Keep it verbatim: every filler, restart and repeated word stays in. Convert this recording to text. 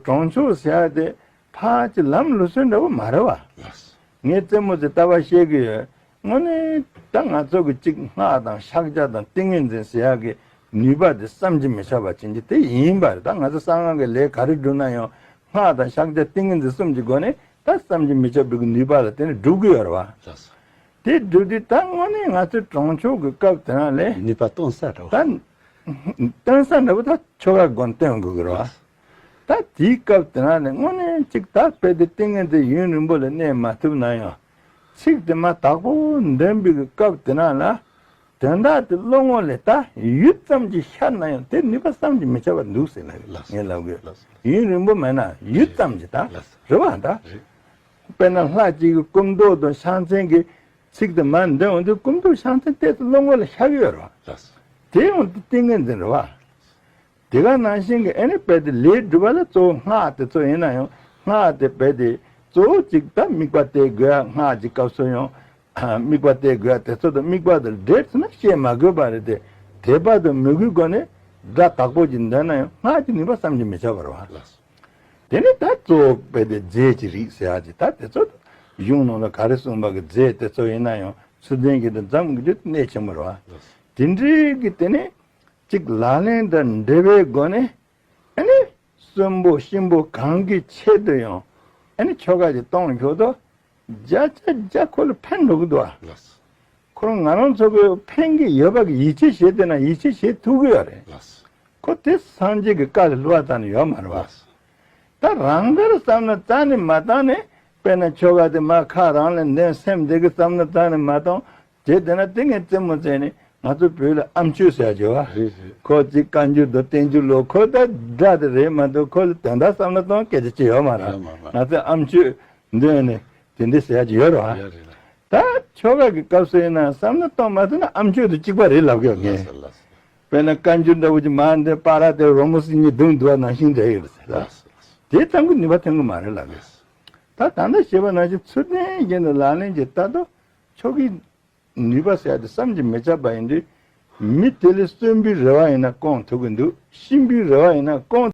གྲོང་ཆོག་ཟེར་ཡ་དེ་ཕར་ཅིག་ལམ་ལུགས་སྲོལ་འདྲ་བོ་མ་རེད་བ། ལགས། ངས་རྩེད་མོ་དེ་ལྟ་བ་བཤད་གི་ཡོད། དངོས་གནས་ད་ང་ཚོ་གི་གཅིག་སྔགས་དང་ཕྱག་རྒྱ་དང་ཏིང་ངེ་འཛིན་ཟེར་ཡ་གི་ནུས་པ་དེ་བསམ་གྱིས་མི་ཁྱབ་པ་ཅན་གྱི་དེ་ཡིན་པ་རེད། ད་ང་ཚོ་གསང་སྔགས་ཀྱི་ལས་ག་རེ་སྒྲུབ་ན་ཡང་སྔགས་དང་ཕྱག་རྒྱ་ཏིང་ངེ་འཛིན་གསུམ་གྱི་སྒོ་ནས་ད་བསམ་གྱིས་མི་ཁྱབ་པའི་གི་ནུས་པ་ལ་བརྟེན་ནས་སྒྲུབ་གི་ཡོད་རེད་བ། ལགས་སོ། དེ་སྒྲུབ་དུས་ད་དངོས་གནས་ང་ཚོའི་གྲོང་ཆོག་གི་སྐབས་དེ་རང་ལས་ནུས་པ་སྟོན་ས་འདྲ་བོ། ད་སྟོན་ས་འདྲ་བོ་ད་ཆོ་ག་སྒོ་ནས་སྟོན་དགོས་གི་རེད་བ། ད་དེའི་སྐབས་དེ་རང་ལས་དངོས་གནས་གཅིག་ད་དཔེ་དེ་ཏིང་ངེ་འཛིན་ཡུན་རིང་པོ་ལ་གནས་མ་ཐུབ་ན་ཡང་ཚིག་དེ་མར་དག་པོ་འདོན་པའི་གི་སྐབས་དེ་རང་ལ་དོན་དག་དེ་བློ་ངོ་ལས་ད་ཡུད་ཙམ་གྱིས་ཤར་ན་ཡང་དེ་ནུས་པ་བསམ་གྱིས་མི་ཁྱབ་པ་འདུག་ཟེར་ལབ་ཡོད། ལགས་སོ། ངས་ལབ་གི་ཡོད། ལགས་སོ། ཡུན་རིང་པོ་མེད་ན་ཡུད་ཙམ་གྱིས་ད་ལགས་སོ། རེད་བ་ད། རེད། དཔེར་ན་ལྷ་གཅིག་གི་སྐུ་མདོག་དང་ཕྱག་མཚན་གྱི་ཚིག་དེ་མར་འདོན་འོང་དུས་སྐུ་མདོག་ཕྱག་མཚན་ཏོག་ཙམ་བློ་ངོ་ལ་ཤར་གི་ཡོད་རེད་བ། ལགས་སོ། དེ་ཡང་དེ་ཏིང་ངེ་འཛིན་རེད་བ། དེ་ག་ནང་བཞིན་གྱི་ཨེ་ནི་དཔེ་དེ་ལས་སྒྲུབ་པ་ལ་གཙོ་བོ་སྔགས་དེ་ཚོ་ཡིན་ན་ཡང་སྔགས་དེ་དཔེ་དེ་གཙོ་བོ་གཅིག་ད་དམིགས་པ་གཏད་དགོས་ཡ། སྔགས་ཀྱི་སྐབས་སུ་ཡང་དམིགས་པ་གཏད་དགོས་ཡ་དེ་ཚོ་དང་དམིགས་པ་དང་འབྲེལ་ཚུལ་ན་བཤད་མ་དགོས་པ་རེད་དེ། དད་པ་དང་མོས་གུས་སྒོ་ནས་སྒྲ་དག་པོ་ཅིག་འདོན་ན་ཡང་སྔགས་ཀྱི་ནུས་པ་བསམ་གྱིས་མི་ཁྱབ་པ་རེད་བ། ལགས་སོ། དེ་ནས་ད་གཙོ་བོ་དཔེ་དེ་རྫས་ཀྱི་རིགས་ཟེར་ཡ་ཅིག་ད་དེ་ཚོ་གཞུང་ནང་ལ་ག་རེ་གསུངས་པ་གི་རྫས་དེ་ཚོ་ཡིན་ན་ཡང་ཚུལ་ལྡན་གྱི་དང་འཛོམས་ཀྱི་རྒྱུ་གནད་ཆེན་པོ་རེད་བ། དེ་འདྲའི་གི་དེ་ནས་གཅིག་ལག་ལེན་དང་འབྲེལ་བའི་སྒོ་ནས་ཨ་ནི་གསོན་པོ་གཤིན་པོ་གང་གི་ཆེད་དུ་ཡང་ཨ་ནི་ཆོ་ག་ཅིག་གཏོང་ཆོག་དོ། བརྒྱ་ཆ་བརྒྱ་ཁོ་ལ་ཕན་འགྲོ་གི་འདུག་བ། ལགས་སོ། ཁོ་རང་ང་རང་ཚོ་གི་ཕན་གི་ཡོད་པ་གི་ཡིད་ཆེས་བྱེད་བསྡད་ན་ཡིད་ཆེས་བྱེད་ཐུབ་གི་ཡོད་རེད། ལགས་སོ། ཁོ་དེ་སངས་རྒྱས་ཀྱི་བཀའ་ལས་བསླུ་བ་རྩ་ནས་ཡོད་མ་རེད་བ། ལགས་སོ། ད་རང་དགར་བསམ་ན་རྩ་ནས་མ་བཏང་ནས་དཔེར་ན་ཆོ་ག་དེ་མར་ཁ་རང་ལ་འདོན་སེམས་བདེ་གི་བསམ་ན་རྩ་ནས་མ་བཏང་། བྱས་བསྡད་ན་དེ་ངས་རྩེད་མོ་རྩེ་ནས་ང་ཚོ་བོད་ལ་ཨ་མཆོད་ཟེར་ཡ་བྱེད་བ། རེད་རེད། ཁོ་གཅིག་བཀའ་འགྱུར་དང་བསྟན་འགྱུར་ལོ་ཁོ་ད་སྒྲ་དེ་རེད་མ་གཏོགས་ཁོ་ལ་དོན་དག་བསམ་ན་གཏོང་སྐད་ཆ་ཅི་ཡོད་མ་རེད། ཡོད་མ་རེད། ང་ཚོས་ཨ་མཆོད་འདོན་ནས་དེ་འདྲ་ཟེར་ཡ་ཅིག་ཡོད་རེད་བ། ཡོད་རེད་ལ། ད་ཆོ་ག་གི་སྐབས་སུ་ཡིན་ན་བསམ་ན་གཏོང་མ་ཐུབ་ན་ཨ་མཆོད་དང་གཅིག་པ་རེད་ལབ་གི་ཡོད་ངས། ལགས་སོ་ལགས་སོ། དཔེར་ན་བཀའ་འགྱུར་འདྲ་བོ་ཅིག་མར་འདོན་པ་ར་དེ་རོལ་མོ་སིལ་སྙན་བརྡུངས་འདུག་བ་ནང་བཞིན་རེད་ཡོད་ཟེར་ལ། ལགས་སོ་ལགས་སོ། དེ་ཙམ་གྱིས་ནུས་པ་ཐོན་གི་མ་རེད་ལབ་གི། ལགས་སོ། ད་ད་ལྟ་བཤད་པ་ནང་བཞིན་ཚུལ་ལྡན་གྱི་ནི་ལག་ལེན་གྱི་ལྟ་རྟོག་ཆོ་གའི་ནུས་པ་ཟེར་ཡ་དེ་བསམ་གྱིས་མི་ཁྱབ་པ་ཡིན་དུས། མི་དེ་ལས་གསོན་པོའི་རེ་བ་ཡིན་ན་སྐོང་ཐུབ་ཀྱི་འདུག་གཤིན་པོའི་རེ་བ་ཡིན་ན་སྐོང་